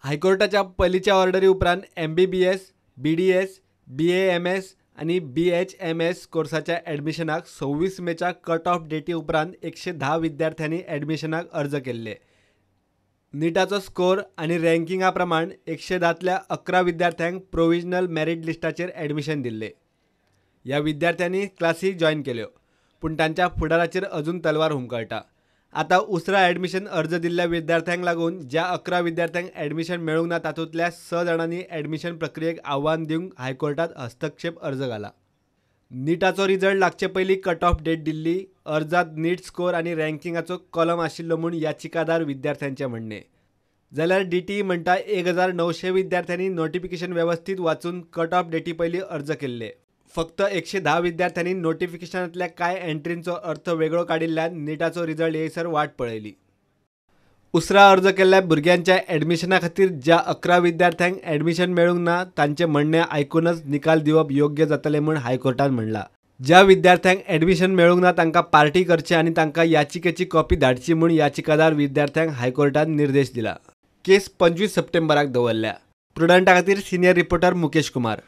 हायकोर्टाच्या पयलींच्या ऑर्डरी उपरांत एमबीबीएस, बीडीएस, बीएएमएस आनी बीएचएमएस कोर्साच्या ॲडमिशनाक 26 मेच्या कट ऑफ डेटी उपरांत 110 विद्यार्थ्यांनी ॲडमिशनाक अर्ज केल्ले. निटाचो स्कोर आनी रँकिंगा प्रमाण 110तल्या 11 विद्यार्थ्यांक प्रोविजनल मॅरीट लिस्टाचेर ॲडमिशन दिल्ले. ह्या विद्यार्थ्यांनी क्लासी जॉयन केल्यो, पूण तांच्या फुडाराचेर अजून तलवार हुमकळटा. आतां उसरां ॲडमिशन अर्ज दिल्ल्या विद्यार्थ्यांक लागून ज्या 11 विद्यार्थ्यांक ॲडमिशन मेळूंक ना तातूंतल्या 6 जाणांनी ॲडमिशन प्रक्रियेक आव्हान दिवंक हायकोर्टांत हस्तक्षेप अर्ज घाला. निटाचो रिजल्ट लागचे पयलीं कट ऑफ डेट दिल्ली. अर्जांत नीट स्कोर आनी रँकिंगाचो कॉलम आशिल्लो म्हूण याचिकादार विद्यार्थ्यांचें म्हणणें. जाल्यार डीटीई म्हणटा 1900 विद्यार्थ्यांनी नोटिफिकेशन वेवस्थीत वाचून कट ऑफ डेटी पयलीं अर्ज केल्ले. फक्त 110 विद्यार्थ्यांनी नोटिफिकेशनांतल्या कांय एंट्रींचो अर्थ वेगळो काडिल्ल्यान निटाचो रिजल्ट येयसर वाट पळयली. उसरां अर्ज केल्ल्या भुरग्यांच्या ॲडमिशना खातीर ज्या 11 विद्यार्थ्यांक ॲडमिशन मेळूंक ना तांचें म्हणणें आयकूनच निकाल दिवप योग्य जातलें म्हूण हायकोर्टान म्हणलां. ज्या विद्यार्थ्यांक ॲडमिशन मेळूंक ना तांकां पार्टी करचें आनी तांकां याचिकेची कॉपी धाडची म्हूण याचिकादार विद्यार्थ्यांक हायकोर्टान निर्देश दिला. केस 25 सप्टेंबराक दवरल्या. प्रुडंटा खातीर सिनियर रिपोर्टर मुकेश कुमार.